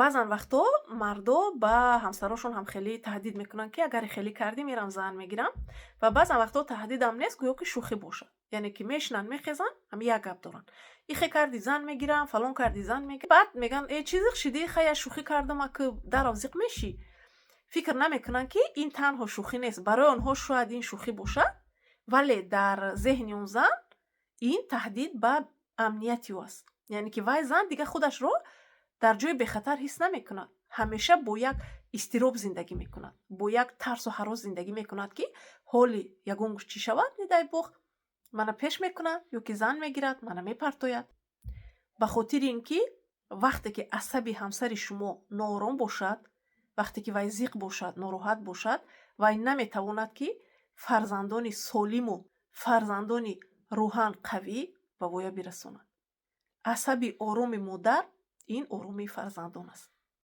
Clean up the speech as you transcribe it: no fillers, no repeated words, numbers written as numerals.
Баъзан вақтҳо мардо ба ҳамсарошон ҳам хеле таҳдид мекунанд, ки агар хеле кардӣ, мерам зан мегирам. Ва баъзан вақтҳо таҳдидам нест, гӯё ки шӯхӣ бошад. Яъне ки мешинанд, мехезанд, ҳами як гап доранд: ихе кардӣ, зан мегирам, фалон кардӣ, зан мегирам. Баъд мегӯянд: «Э, чӣ зиқ шидӣ? Хай, я шӯхӣ кардам». Аки дарав зиқ мешӣ. Фикр намекунанд, ки ин танҳо шӯхӣ нест. Барои онҳо шояд ин шӯхӣ бошад, вале дар зеҳни он зан ин таҳдид ба амнияти ӯ аст. Яъне ки вай зан дигар худашро дар ҷои бехатар ҳис намекунад, ҳамеша бо як изтироб зиндагӣ мекунад, бо як тарсу ҳарос зиндагӣ мекунад, ки ҳоли ягон чӣ шавад, не дай бог, мана пеш мекунад ё ки зан мегирад, мана мепартояд. Ба хотири ин ки вақте ки асаби ҳамсари шумо ноором бошад, вақте ки вай зиқ бошад, нороҳат бошад, вай наметавонад, ки фарзандони солиму фарзандони рӯҳан қавӣ ба воя бирасонад. Асаби ороми модар ин оромии фарзандон аст.